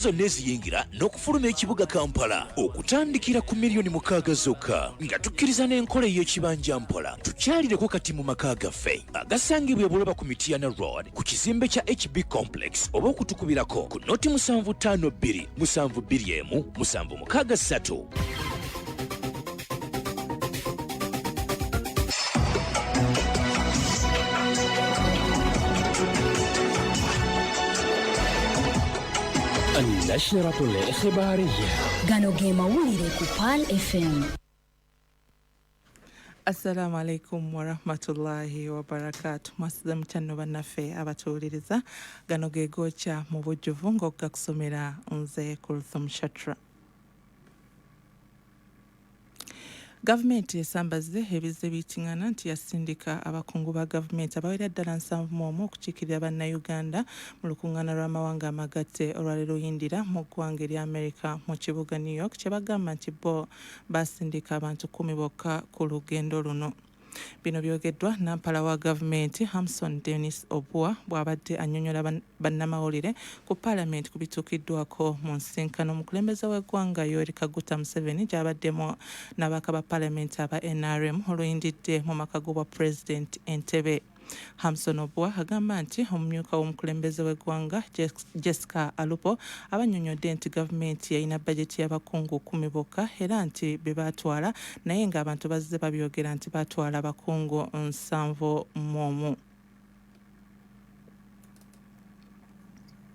Zonna eziyingira n'okufuluma ekibuga Kampala okutandikira ku miliyoni 6 zokka, nga tukkiriza n'enkola ey'ekibanja mpola. Tukyalireko kati mu maka gaffe agasangibwa e Buloba ku Mityana Road ku kizimbe kya HB Complex, oba okutukubirako ku 075 721 763. النشرة الإخبارية. Gano ge mawulire ku Pearl FM. Assalamu alaikum warahmatullahi wabarakatu. Mwasize mutya nno bannaffe abatuwuliriza? Gano ge gookya mu bujjuvu ng'okugakusomera nze Kulthum Shatra. Gavumenti esambazze ebizze biyitingana nti yasindika abakungu ba gavumenti abawera ddala 71 okukiikirira Bannayuganda mu lukuŋŋaana lw'amawanga amagatte olwali luyindira mu ggwanga erya Amerika mu kibuga New York, kye bagamba nti bo basindika abantu 10 bokka ku lugendo luno. Bino byogeddwa nampala wa gavumenti Hamson Denis Obua bw'abadde annyonnyola bannamawulire ku paalamenti ku bituukiddwako mu nsisinkano omukulembeze w'eggwanga Yoweri Kaguta Museveni gy'abaddemu n'ababaka ba paalamenti aba NRM oluyindidde mu maka g'obwa pulezidenti Entebbe. Hamson Obua agamba nti omumyuka w'omukulembeze w'eggwanga Jessica Alupo abannyonnyodde nti gavumenti yalina bajeti y'abakungu 10 bokka era nti be baatwala, naye ng'abantu bazze babyogera nti baatwala abakungu 71.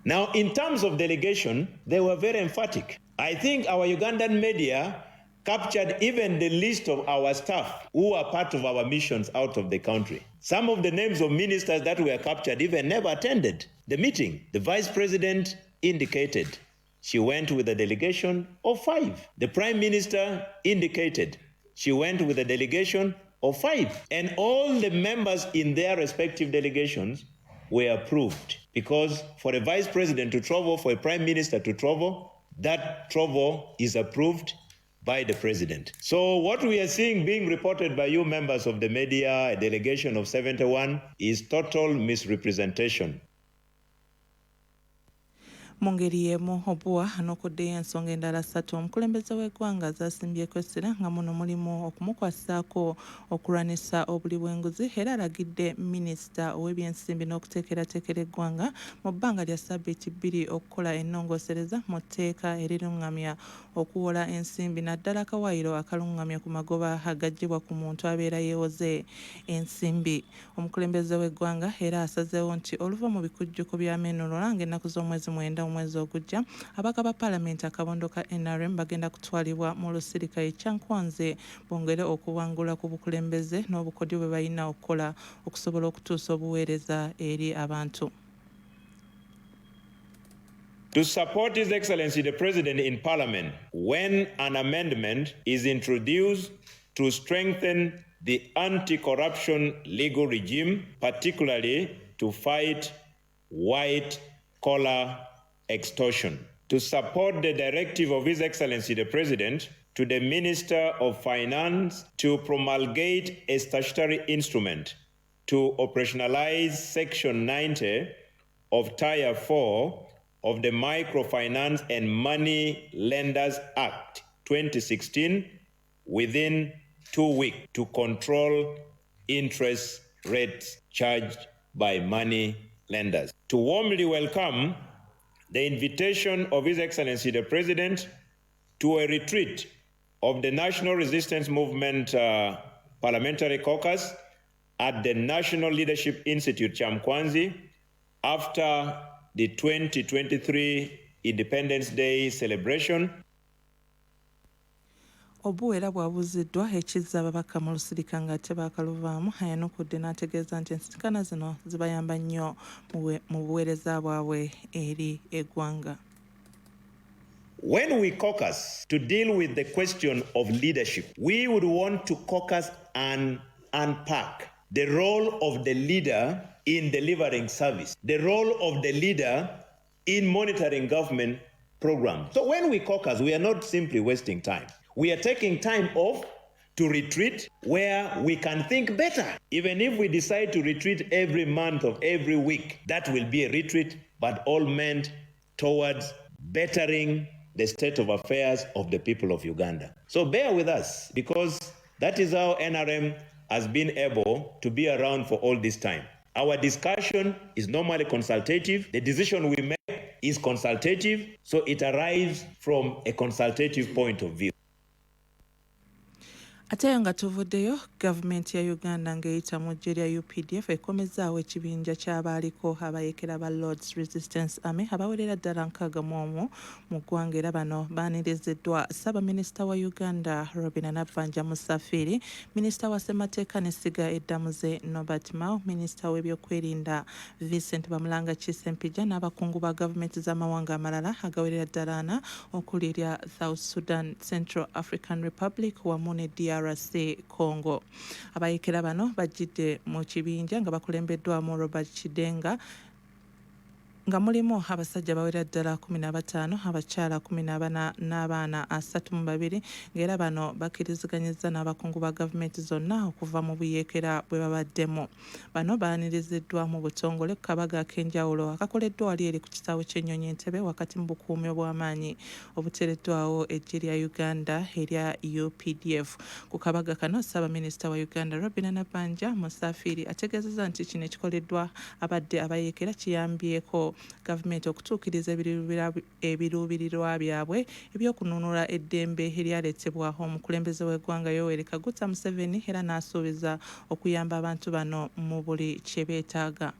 Now, in terms of delegation, they were very emphatic. I think our Ugandan media captured even the list of our staff who are part of our missions out of the country. Some of the names of ministers that were captured even never attended the meeting. The vice president indicated she went with a delegation of 5. The prime minister indicated she went with a delegation of 5. And all the members in their respective delegations were approved, because for a vice president to travel, for a prime minister to travel, that travel is approved by the president. So what we are seeing being reported by you members of the media, a delegation of 71, is total misrepresentation. Mu ngeri y'emu, Obua anokoddeyo ensonga endala ssatu omukulembeze w'eggwanga zasimbyeko essira, nga muno mulimu okumukwasisaako okulwanisa obuli bw'enguzi, era alagidde minisita ow'ebyensimbi n'okuteekerateekera eggwanga mu bbanga lya ssabbiiti 2 okukola ennongoosereza mu tteeka eriruŋŋamya okuwola ensimbi, naddala akawaayiro akaluŋŋamya ku magoba agaggyibwa ku muntu abeera yeewoze ensimbi. Omukulembeze w'eggwanga era asazeewo nti oluva mu bikujjuko by'amenunula ng'ennaku z'omwezi 9 omwezi ogujja, ababaka ba paalamenti akabondo ka NRM bagenda kutwalibwa mu lusirika e Kyankwanzi bongere okuwangula ku bukulembeze n'obukodyo bwe balina okukola okusobola okutuusa obuweereza eri abantu. To support His Excellency the President in Parliament when an amendment is introduced to strengthen the anti-corruption legal regime, particularly to fight white-collar extortion. To support the directive of His Excellency the President to the Minister of Finance to promulgate a statutory instrument to operationalize Section 90 of Tier 4 of the Microfinance and Money Lenders Act 2016 within 2 weeks to control interest rates charged by money lenders. To warmly welcome the invitation of His Excellency the President to a retreat of the National Resistance Movement Parliamentary Caucus at the National Leadership Institute, Kyankwanzi, after the 2023 Independence Day celebration. Obua era bw'abuuziddwa ekizza ababaka mu lusirika nga tebakaluvaamu, ayanukudde n'ategeeza nti ensisinkano zino zibayamba nnyo mu buweereza bwabwe eri eggwanga. When we caucus to deal with the question of leadership, we would want to caucus and unpack the role of the leader in delivering service, the role of the leader in monitoring government programs. So when we caucus, we are not simply wasting time. We are taking time off to retreat where we can think better. Even if we decide to retreat every month of every week, that will be a retreat, but all meant towards Bettering the state of affairs of the people of Uganda. So bear with us, because that is how NRM has been able to be around for all this time. Our discussion is normally consultative. The decision we make is consultative, so it arrives from a consultative point of view. Ate nga tuvuddeyo, gavumenti ya Uganda ng'eyita mu ggye lya UPDF ekomezaawo ekibinja ky'abaaliko abayeekera ba Lords Resistance Army abawerera ddala 61 mu ggwanga. Era bano baaniriziddwa ssaabaminisita wa Uganda Robinah Nabbanja Musafiri, minisita wa ssemateeka n'essiga eddamuze Norbert Mao, minisita w'ebyokwerinda Vincent Bamulanga Kisempijja n'abakungu ba gavumenti z'amawanga amalala agawerera ddala ana, okuli erya South Sudan, Central African Republic wamu ne DRC Congo. Abayeekera bano bajjidde mu kibinja nga bakulembeddwamu Robert Kidenga, nga mulimu abasajja bawera ddala 15, abakyala 14 n'abaana 32, ng'era bano bakkiriziganyizza n'abakungu ba gavumenti zonna okuva mu buyeekera bwe babaddemu. Bano baaniriziddwa mu butongole ku kabaga ak'enjawulo akakoleddwa wali eri ku kisaawe ky'ennyonyi Entebbe, wakati mu bukuumi obw'amaanyi obuteereddwawo eggye lya Uganda erya UPDF. Ku kabaga kano, ssaabaminisita wa Uganda Robinah Nabbanja Musafiri ategeezezza nti kino ekikoleddwa abadde abayeekera kiyambyeko gavumenti okutuukiriza ebiruubirirwa byabwe ebyokununula eddembe eryaleetebwa omukulembeze w'eggwanga Yoweri Kaguta Museveni, era n'asuubiza okuyamba abantu bano mu buli kye beetaaga.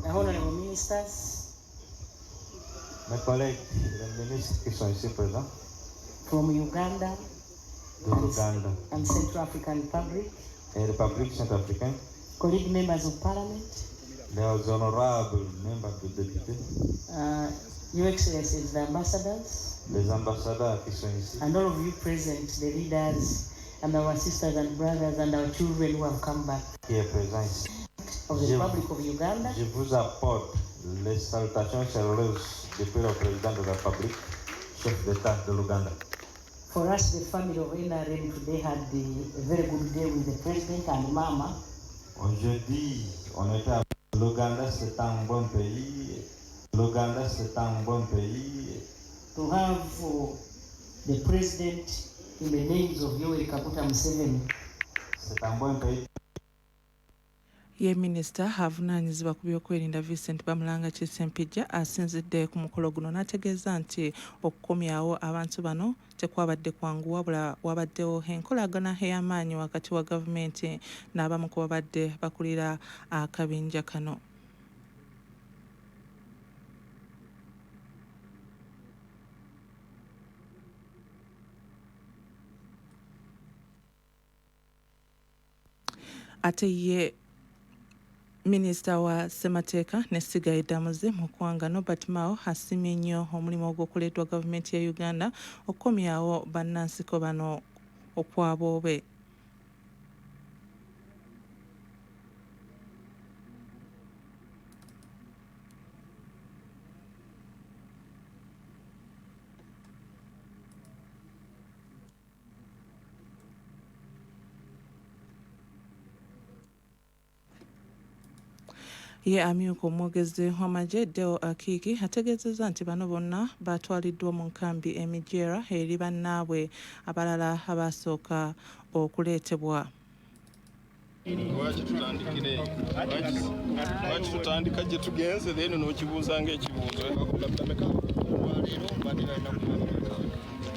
The honorable ministers Mes collègues, les ministres qui sont ici présents, from Uganda de l'Ouganda and Central African Republic, et République centrafricaine, colleague members of parliament, les honorables membres de députés, Your Excellencies, the ambassadors, les ambassadeurs qui sont ici, and all of you present, the leaders, and our sisters and brothers and our children who have come back qui est présent ici. Of the Republic of Uganda. Je vous apporte les salutations chaleureuses depuis le président de la République, chef d'État de l'Ouganda. For us, the family of NRM today had a very good day with the president and Mama. Aujourd'hui, on était à l'Ouganda, c'est un bon pays. L'Ouganda, c'est un bon pays. To have the president in the names of Yoweri Kaguta Museveni. C'est un bon pays. Ye minisita avunaanyizibwa ku byokwerinda Vincent Bamulanga Kisempijja asinzidde ku mukolo guno n'ategeeza nti okukomyawo abantu bano tekwabadde kwangu, wabula wabaddewo enkolagana ey'amaanyi wakati wa gavumenti n'abamu ku babadde bakulira akabinja kano. Ate ye minisita wa ssemateeka n'essiga eddamuzi mu ggwanga Norbert Mao asiimye nnyo omulimu ogw'okuleetwa gavumenti ya Uganda okukomyawo bannansiko bano okwaboobe. Ye amyuka omwogezi w'amagye Deo Akiiki ategeezezza nti bano bonna batwaliddwa mu nkambi e Migyera eri bannaabwe abalala abaasooka okuleetebwa. Lwaki tutandikire? Lwaki tutandika gye tugenze then n'okibuuza ng'ekibuuzo?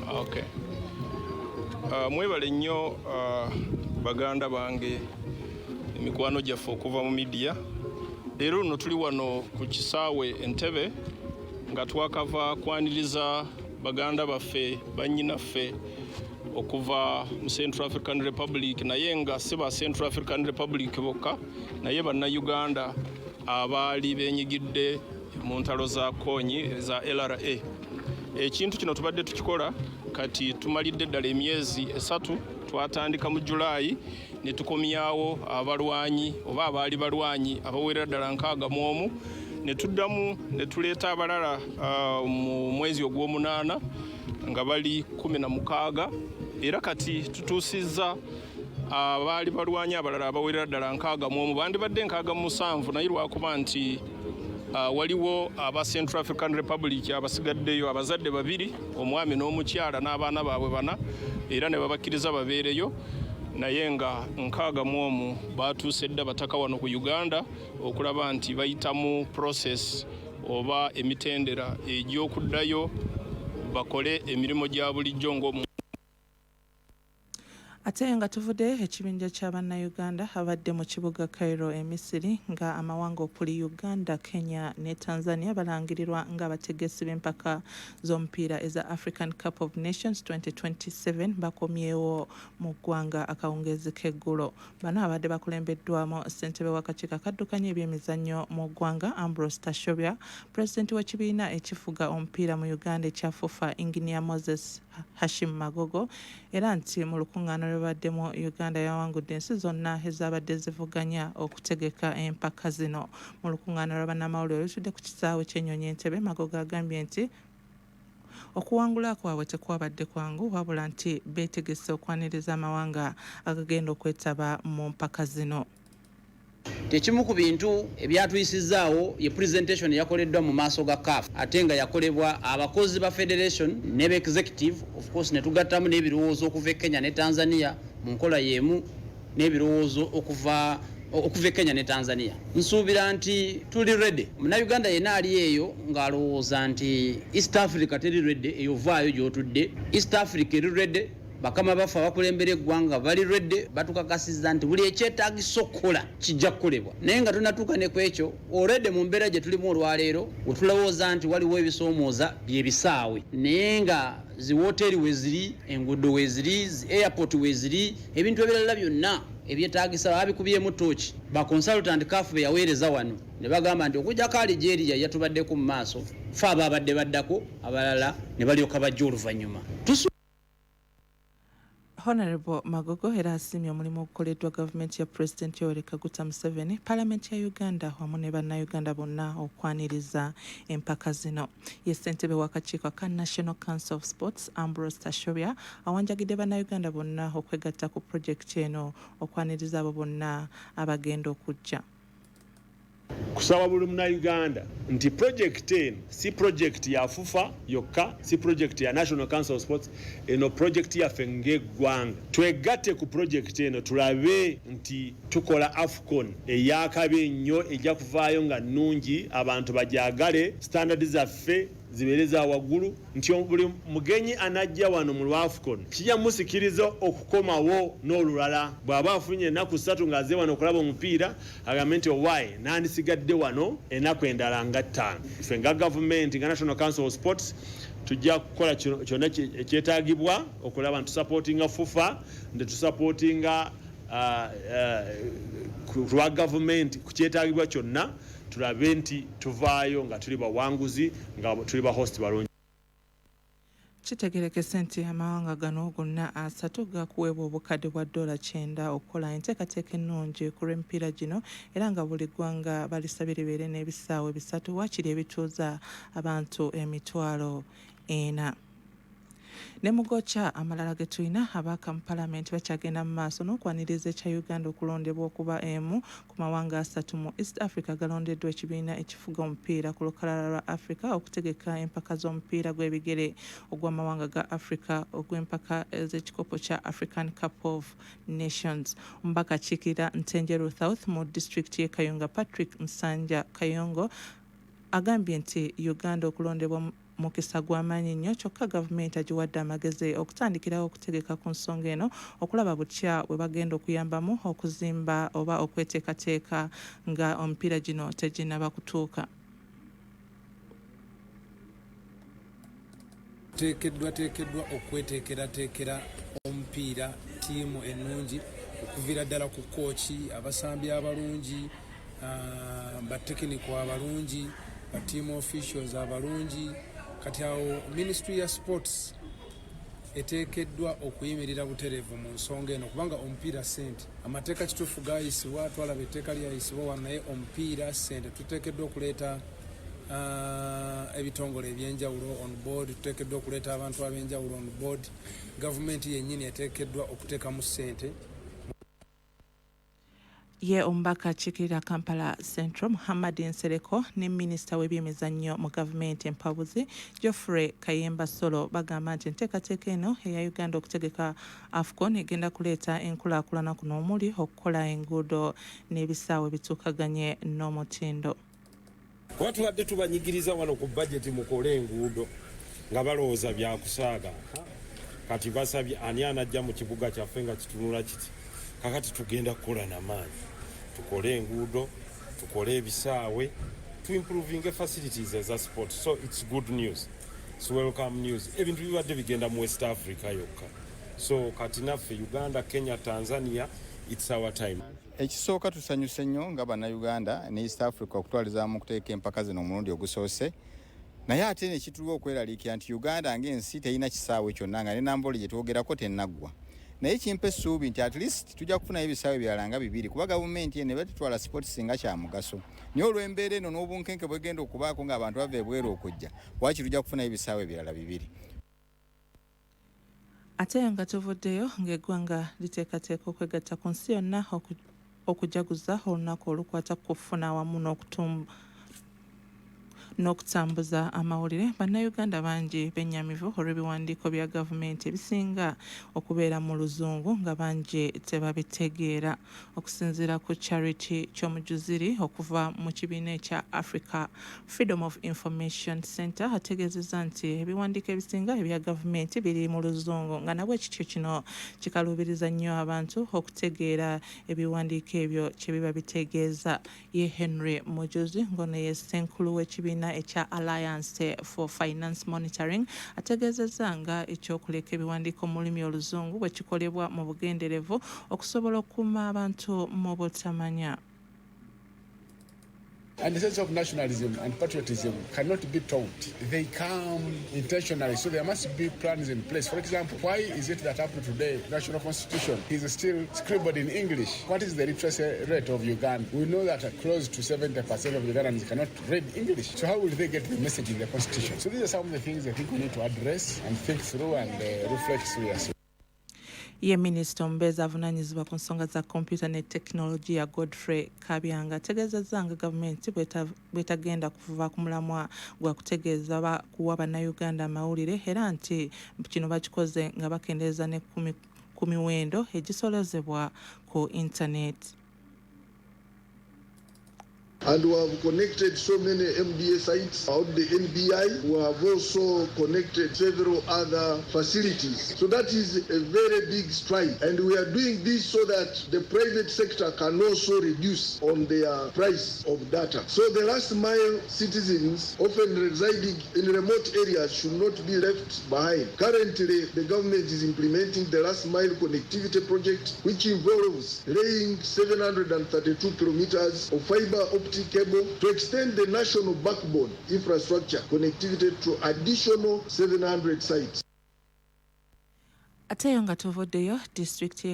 Okay. Mwebale nnyo baganda bange, emikwano gyaffe okuva mu media. Leero luno tuli wano ku kisaawe Entebbe nga twakava kwaniriza baganda baffe, bannyinaffe okuva mu Central African Republic, naye nga si ba Central African Republic bokka, naye bannayuganda abaali beenyigidde mu ntalo za Kony eza LRA. Ekintu kino tubadde tukikola kati tumalidde ddala emyezi 3. Twatandika mu Julaayi ne tukomyawo abalwanyi oba abaali balwanyi abawerera ddala 61, ne tuddamu ne tuleeta abalala mu mwezi ogw'omunaana nga bali 16, era kati tutuusizza Abaali balwanyi abalala abawerera ddala 61, bandibadde 67, naye lwakuba nti waliwo aba Central African Republic abasigaddeyo, abazadde babiri, omwami n'omukyala n'abaana baabwe bana, era ne babakkiriza babeereyo. Naye nga 61 batuuse dda bataka wano ku Uganda okulaba nti bayitamu process oba emitendera egy'okuddayo bakole emirimu gya bulijjo ng'omu. Ate nga tuvudde, ekibinja kya Bannayuganda abadde mu kibuga Cairo e Misiri, nga amawanga okuli Uganda, Kenya ne Tanzania balangirirwa ng'abategesi b'empaka z'omupiira eza African Cup of Nations 2027, bakomyewo mu ggwanga akawungeezi k'eggulo. Bano abadde bakulembeddwamu ssentebe w'akakiiko akaddukanya ebyemizannyo mu ggwanga, Ambrose Tashobya, pulezidenti w'ekibiina ekifuga omupiira mu Uganda ekya FUFA, Engineer Moses Hashim Magogo, era nti mu lukuŋŋaana lwe baddemu, Uganda yawangudde ensi zonna ezabadde zivuganya okutegeka empaka zino. Mu lukuŋŋaana lwa bannamawulire olutudde ku kisaawe ky'ennyonyi Entebbe, Magogo agambye nti okuwangula kwabwe tekwabadde kwangu, wabula nti beetegese okwaniriza amawanga agagenda okwetaba mu mpaka zino. Ekimu ku bintu ebyatuyisizaawo ye presentation yakoleddwa mu maaso ga CAF, ate nga yakolebwa abakozi ba federation ne executive, of course ne tugattamu n'ebirowoozo okuva e Kenya ne Tanzania mu nkola y'emu, n'ebirowoozo okuva e Kenya ne Tanzania. Nsuubira nti tuli ready. Munnayuganda yenna ali eyo ng'alowooza nti East Africa teri ready, eyo vaayo gy'otudde. East Africa eri ready. Bakama baffe abakulembera eggwanga bali ready, batukakasizza nti buli ekyetaagisa okukola kijja kukolebwa. Naye nga tonatuuka ne ku ekyo, already mu mbeera gye tulimu olwaleero, wetulowooza nti waliwo ebisoomooza byebisaawe, naye nga zi woteeri weziri, enguudo weziri, zi airport weziri, ebintu ebirala byonna ebyetaagisa babikubyemu tooki. Ba consultant CAF be yaweereza wano ne bagamba nti okujjako Algeria yatubaddeko mu maaso, fe abaabadde baddako, abalala ne balyoka bajja oluvannyuma. Honorable Magogo era asiimye omulimu ogukoleddwa gavumenti ya Pulezidenti Yoweri Kaguta Museveni, Paalamenti ya Uganda wamu ne Bannayuganda bonna okwaniriza empaka zino. Ye ssentebe w'akakiiko aka National Council of Sports, Ambrose Tashobya, awanjagidde Bannayuganda bonna okwegatta ku pulojekiti eno okwaniriza abo bonna abagenda okujja. Kusaba buli Munnayuganda nti projekiti eno si projekiti ya FUFA yokka, si projekiti ya National Council of Sports. Eno projekiti yaffe ng'eggwanga. Twegatte ku projekiti eno, tulabe nti tukola AFCON eyakabi ennyo, ejja kuvaayo nga nnungi, abantu bajagale, standard zaffe zibeere za waggulu, nti buli mugenyi anajja wano mu lwAFCON kijja musikiriza okukomawo n'olulala. Bw'aba afunye ennaku 3 ng'aze wano okulaba omupiira, agambe nti, "Owaaye, nandisigadde wano ennaku endala nga 5." Ffe nga gavumenti, nga National Council of Sports, tujja kukola kyonna ekyetaagibwa okulaba nti tusupportinga FUFA, nti tusupportinga lwa gavumenti ku kyetaagibwa kyonna, tulabe nti tuvaayo nga tuli bawanguzi, nga tuli ba host balungi. Kitegerekese nti amawanga gano gonna asatu gakuweebwa obukadde bwa $90 okukola enteekateeka ennungi ku lw'emipiira gino, era nga buli ggwanga balisabye libeere n'ebisaawe bisatu waakiri ebituuza abantu 40,000. Ne mugokya amalala ge tulina, ababaka mu Paalamenti bakyagenda mu maaso n'okwaniriza ekya Uganda okulondebwa okuba emu ku mawanga asatu mu East Africa galondeddwa ekibiina ekifuga omupiira ku lukalala lwa Africa okutegeka empaka z'omupiira gw'ebigere ogw'amawanga ga Africa ogw'empaka ez'ekikopo kya African Cup of Nations. Omubaka akiikirira Ntenjeru South mu disitulikiti y'e Kayunga, Patrick Nsanja Kayongo, agambye nti Uganda okulondebwa mukisa gw'amaanyi nnyo, kyokka gavumenti agiwadde amagezi okutandikirawo okutegeka ku nsonga eno, okulaba butya bwe bagenda okuyambamu okuzimba oba okweteekateeka nga omupiira gino teginaba kutuuka. Teekeddwa okweteekerateekera omupiira, ttiimu ennungi, okuviira ddala ku kooki, abasambi abalungi, batekiniko abalungi, ba team officials abalungi. Kati awo Ministry ya Sports eteekeddwa okuyimirira butereevu mu nsonga eno, kubanga omupiira sente. Amateeka kituufu gayisibwa, twalaba etteeka lyayisibwa wano, naye omupiira sente. Tuteekeddwa okuleeta ebitongole ebyenjawulo on board, tuteekeddwa okuleeta abantu ab'enjawulo on board. Gavumenti yennyini eteekeddwa okuteekamu sente. Ye omubaka akiikirira Kampala Central Muhammad Nsereko ne minisita w'ebyemizannyo mu gavumenti empabuzi Geoffrey Kayemba Solo bagamba nti enteekateeka eno eya Uganda okutegeka AFCON egenda kuleeta enkulaakulana kuno omuli okukola enguudo n'ebisaawe bituukaganye n'omutindo. Kuba tubadde tubanyigiriza wano ku bajeti mukole enguudo nga balowooza byakusaaga. Kati basabye ani anajja mu kibuga kyaffe nga kitunula kiti? Kakati tugenda kukola namaanyi tukole enguudo, tukole ebisaawe, tu improvinge facilities eza sport. So it's good news, it's welcome news. Ebintu bibadde bigenda mu West Africa yokka, so kati naffe Uganda, Kenya, Tanzania, it's our time. Ekisooka, tusanyuse nnyo nga Bannayuganda ne East Africa okutwalizaamu okuteeka empaka zino omulundi ogusoose, naye ate nekituwa okweraliikira nti Uganda ng'ensi terina kisaawe kyonna, nga ne Nambole gye twogerako tennaggwa. Naye kimpa essuubi nti at least tujja kufunayo ebisaawe ebirala nga bibiri, kuba gavumenti eno eba tetwala sports nga kya mugaso, naye olw'embeera eno n'obunkenke bwegenda okubaako ng'abantu bava ebweru okujja, waaki tujja kufunayo ebisaawe ebirala bibiri. Ate nga tuvuddeyo, ng'eggwanga liteekateeka okwegatta ku nsi yonna okujaguza olunaku olukwata ku kufuna awamu n'okutambuza amawulire, Bannayuganda bangi bennyamivu olw'ebiwandiiko bya gavumenti ebisinga okubeera mu Luzungu nga bangi tebabitegeera. Okusinziira ku Charity Kyomujuziri okuva mu kibiina ekya Africa Freedom of Information Center, ategeezezza nti ebiwandiiko ebisinga ebya gavumenti biri mu Luzungu, nga nabwe kityo kino kikaluubiriza nnyo abantu okutegeera ebiwandiiko ebyo kye biba bitegeeza. Ye Henry Mujuzi, ng'ono ye ssenkulu w'ekibiina ekya Alliance for Finance Monitoring, ategeezezza nga ekyokuleka ebiwandiiko mu lulimi Oluzungu bwe kikolebwa mu bugenderevu okusobola okukuuma abantu mu butamanya. And the sense of nationalism and patriotism cannot be taught. They come intentionally, so there must be plans in place. For example, why is it that up to today, national constitution is still scribbled in English? What is the literacy rate of Uganda? We know that close to 70% of Ugandans cannot read English. So how will they get the message in the constitution? So these are some of the things I think we need to address and think through and reflect seriously. Ye minisita omubeezi avunaanyizibwa ku nsonga za kompyuta ne tekinologiya Godfrey Kabyanga ategeezezza nga gavumenti bwetagenda kuva ku mulamwa gwa kutegeeza kuwa Bannayuganda amawulire, era nti kino bakikoze nga bakendeeza ne ku miwendo egisolozebwa ku intaneti. And we have connected so many MDA sites out the NBI. We have also connected several other facilities. So that is a very big stride. And we are doing this so that the private sector can also reduce on their price of data. So the last mile citizens, often residing in remote areas, should not be left behind. Currently, the government is implementing the last mile connectivity project, which involves laying 732 kilometers of fiber optic cable to extend the national backbone infrastructure connectivity to additional 700 sites. Ate eyo nga tuvuddeyo, disitulikiti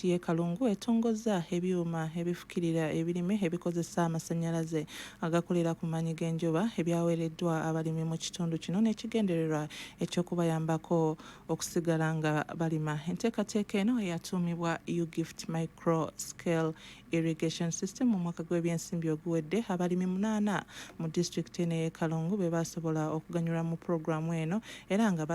y'e Kalungu etongozza ebyuma ebifukirira ebirime ebikozesa amasannyalaze agakolera ku maanyi g'enjuba, ebyaweereddwa abalimi mu kitundu kino n'ekigendererwa ekyokubayambako okusigala nga balima. Enteekateeka eno eyatuumibwa Ugift Micro Scale Irrigation System, mu mwaka gw'ebyensimbi oguwedde abalimi 8 mu disitulikiti eno ey'e Kalungu be basobola okuganyulwa mu pulogulaamu eno, era nga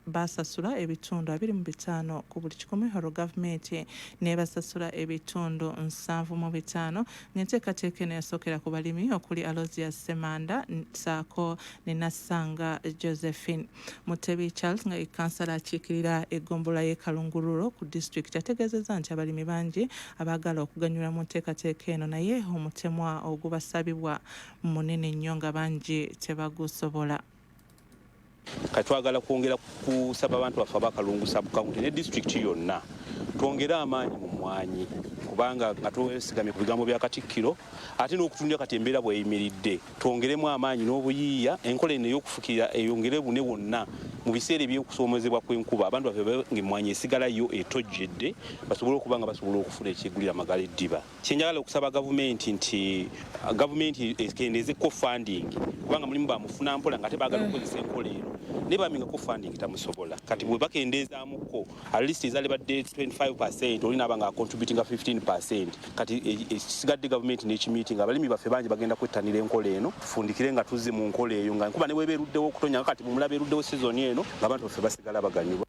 basasula ebitundu 25 ku buli 100, olwo gavumenti n'ebasasula ebitundu 75, ng'enteekateeka eno yasookera ku balimi okuli Alosia Semanda ssaako ne Nassanga Josephine. Mutebi Charles, nga kansala akiikirira eggombolola y'e Kalungululo ku disitulikiti, ategeezezza nti abalimi bangi abaagala okuganyulwa mu nteekateeka eno, naye omutemwa ogubasabibwa munene nnyo nga bangi tebagusobola. Kati twagala kwongera kusaba abantu baffe abakalungu subcounty ne disitulikiti yonna twongere amaanyi mu mmwanyi, kubanga nga twesigamye ku bigambo bya Katikkiro ate n'okutundira, kati embeera bweyimiridde, twongeremu amaanyi n'obuyiiya, enkola eno ey'okufukirira eyongere bune wonna mu biseera ebyokusoomozebwa kw'enkuba, abantu baffe ng'emmwanyi esigalayo etojjedde, basobole okuba nga basobola okufuna ekyegulira amagala eddiba. Kyenjagala okusaba gavumenti nti gavumenti ekendeezeko funding, kubanga mulimu bamufuna mpola nga ate baagala okukozesa enkola eno, naye bamingako funding tamusobola. Kati bwe bakendeezaamuko, at least ezalibadde 25%, oli naaba nga acontributinga 15%. Kati ekisigadde gavumenti n'ekimiitinga. Abalimi baffe bangi bagenda kwettanira enkola eno. Tufundikire nga tuzze mu nkola eyo, nga nkuba ne bweba eruddewo okutonya, nga kati bwemulaba eruddewo sizoni eno, ng'abantu baffe basigala baganyulwa.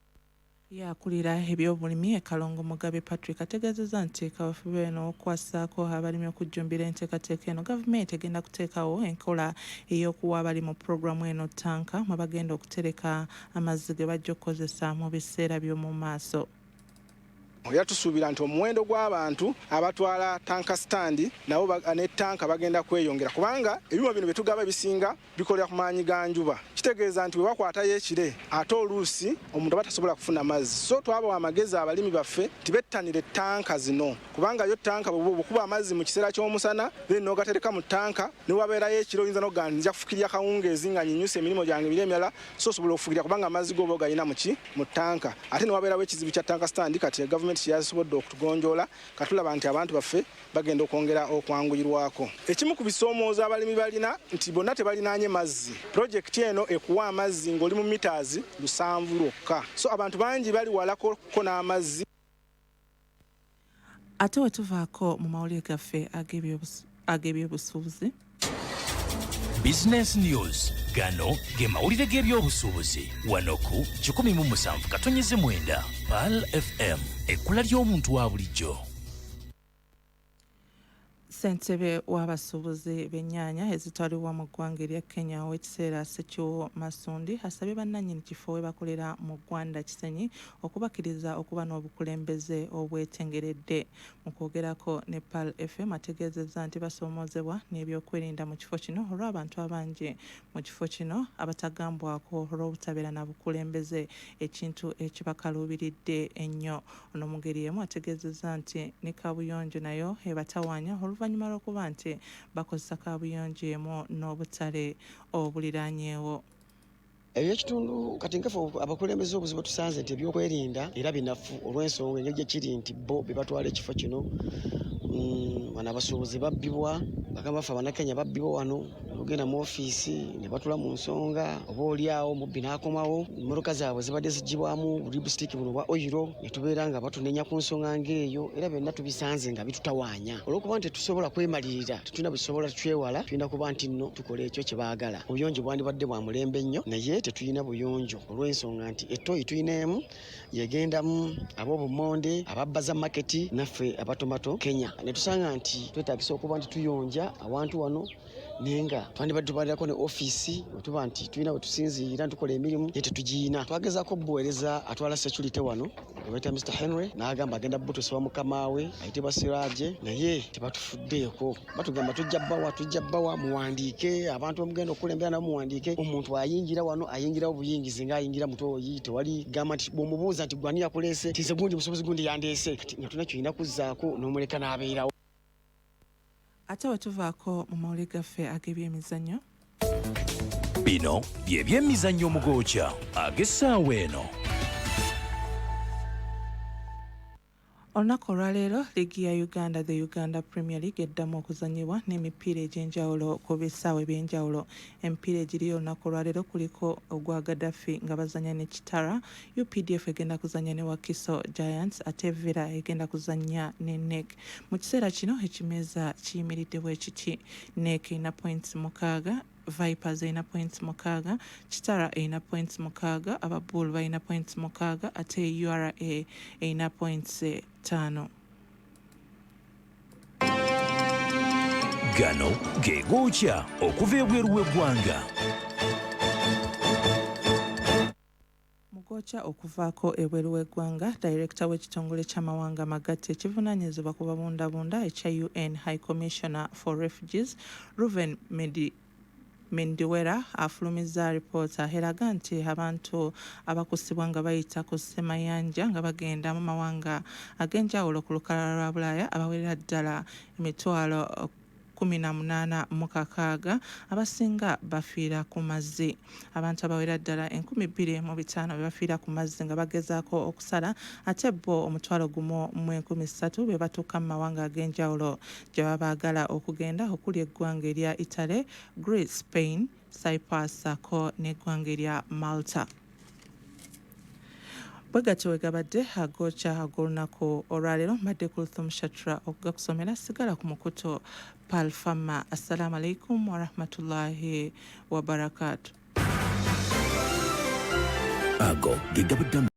Yakulira ebyobulimi e Kalongo, Mugabe Patrick, ategeezezza nti kaweefube eno okwasaako abalimi okujjumbira enteekateeka eno, gavumenti egenda kuteekawo enkola ey'okuwa abali mu pulogulaamu eno ttanka mwe bagenda okutereka amazzi ge bajja okukozesa mu biseera by'omu maaso. Era tusuubira nti omuwendo gw'abantu abatwala tanka stand nabo ne tanka bagenda kweyongera, kubanga ebyuma bino bye tugaba ebisinga bikolera ku maanyi ga njuba. Kitegeeza nti bwe bakwatayo ekire, ate oluusi omuntu aba tasobola kufuna mazzi. So twabawa amagezi abalimi baffe nti bettanire tanka zino, kubanga yo tanka bw'okuba amazzi mu kiseera ky'omusana, then n'ogatereka mu tanka, ne wabeerayo ekiro oyinza n'okugamba nti nja kufukirira kawungeezi nga nyinyuse emirimu gyange ebiri emirala. So osobola okufukirira kubanga amazzi go oba ogalina muki mu tanka. Ate ne wabeerawo ekizibu kya tanka stand, kati gavumenti kyeyasobodde okutugonjoola. Katulaba nti abantu baffe bagenda okwongera okwanguyirwako. Ekimu ku bisoomoozo abalimi balina nti bonna tebalinaanye mazzi. Pulojekiti eno ekuwa amazzi ng'oli mu mitaazi 7 lwokka, so abantu bangi bali walako ko n'amazzi. Ate we tuvaako mu mawulire gaffe ag'ebyobusuubuzi. Business News, gano ge mawulire g'ebyobusuubuzi wano ku 107.9 Pearl FM, ekkula ly'omuntu wa bulijjo. Ssentebe w'abasuubuzi b'ennyaanya ezitwalibwa mu ggwanga erya Kenya ow'ekiseera, Sekiwo Masundi, asabye bannannyini kifo we bakolera mu Ggwanda Kisenyi okubakkiriza okuba n'obukulembeze obwetengeredde. Mu kwogerako ne Pearl FM, ategeezezza nti basoomoozebwa n'ebyokwerinda mu kifo kino olw'abantu abangi mu kifo kino abatagambwako olw'obutabeera na bukulembeze, ekintu ekibakaluubiridde ennyo. Ono mu ngeri emu ategeezezza nti ne kaabuyonjo nayo ebatawaanya oluvannyuma lw'okuba nti bakozesa kaabuyonjo emu n'obutale obuliraanyeewo. Ebyekitundu kati nkafe abakulembeze obuzibu tusanze nti ebyokwerinda era binafu, olw'ensonga engeri gye kiri nti bo be batwala ekifo kino. Bano abasuubuzi babbibwa, bagamba baffe Abannakenya babbibwa wano, ogenda mu ofiisi ne batula mu nsonga, oba oli awo mubbi n'akomawo. Emmotoka zaabwe zibadde ziggyibwamu lipstick buno bwa oyiro, ne tubeera nga batunenya ku nsonga ng'eyo. Era byonna tubisanze nga bitutawaanya olw'okuba nti tetusobola kwemalirira, tetulina busobola twewala, tulina kuba nti nno tukola ekyo kye baagala. Obuyonjo bwandibadde bwa mulembe nnyo, naye tetulina buyonjo olw'ensonga nti ettoyi tulina emu yegendamu ab'obumonde, ababbaza maketi, naffe abatomato Kenya, ne tusanga nti twetaagisa okuba nti tuyonja awantu wano, naye nga twandibadde tubalirako ne ofiisi bwe tuba nti tulina we tusinziira tukola emirimu, naye tetugiyina. Twagezaako okubuweereza atwala security wano gwe bayita Mr Henry, n'agamba agenda butuusa wa mukama we ayitibwa Siraje, naye tebatufuddeeko. Batugamba tujja bbawa, tujja bbawa, muwandiike abantu bemugenda okukulembera nabo muwandiike. Omuntu ayingira wano ayingirawo buyingizi ng'ayingira mutooyi, tewali gamba nti bw'omubuuza nti gwani yakuleese, nti nze gundi musobozi gundi yandeese. Kati nga tulina kyolina kuzzaako n'omuleka n'abeerawo. Ate we tuvaako mu mawulire gaffe ag'ebyemizannyo. Bino bye byemizannyo omugooca ag'essaawa eno. Olunaku olwaleero liigi ya Uganda, the Uganda Premier League, eddamu okuzannyibwa n'emipiira egy'enjawulo ku bisaawe eby'enjawulo. Emipiira egiriyo olunaku olwaleero kuliko ogwa Gaddafi nga bazannya ne Kitara, UPDF egenda kuzannya ne Wakiso Giants, ate Villa egenda kuzannya ne NEC. Mu kiseera kino ekimeeza kiyimiridde bwe kiti: NEC erina points 6, Vipers erina points 6, Kitara erina points 6, Ababull balina points 6, ate URA erina points 5. Gano ge gookya okuva ebweru w'eggwanga. Mugooca okuvaako ebweru w'eggwanga, dayirekita w'ekitongole ky'amawanga amagatte ekivunaanyizibwa ku babundabunda ekya UN High Commissioner for Refugees, Ruben Mendiwera, afulumizza alipoota eraga nti abantu abakusibwa nga bayita ku ssemayanja nga bagenda mu mawanga ag'enjawulo ku lukalala lwa Bulaaya abawerera ddala 186,000, abasinga bafiira ku mazzi. Abantu abawera ddala 2,005 be bafiira ku mazzi nga bagezaako okusala, ate bo 1,030 be batuuka mu mawanga ag'enjawulo gye baba baagala okugenda, okuli eggwanga erya Italy, Greece, Spain, Cyprus ko n'eggwanga erya Malta. Bwe gatyo we gabadde agookya ag'olunaku olwaleero. Mbadde Kulthum Shatra okugakusomera. Sigala ku mukutu Pearl Fama. Assalamu alaikum warahmatullahi wabarakatu. Ago ge gabadde.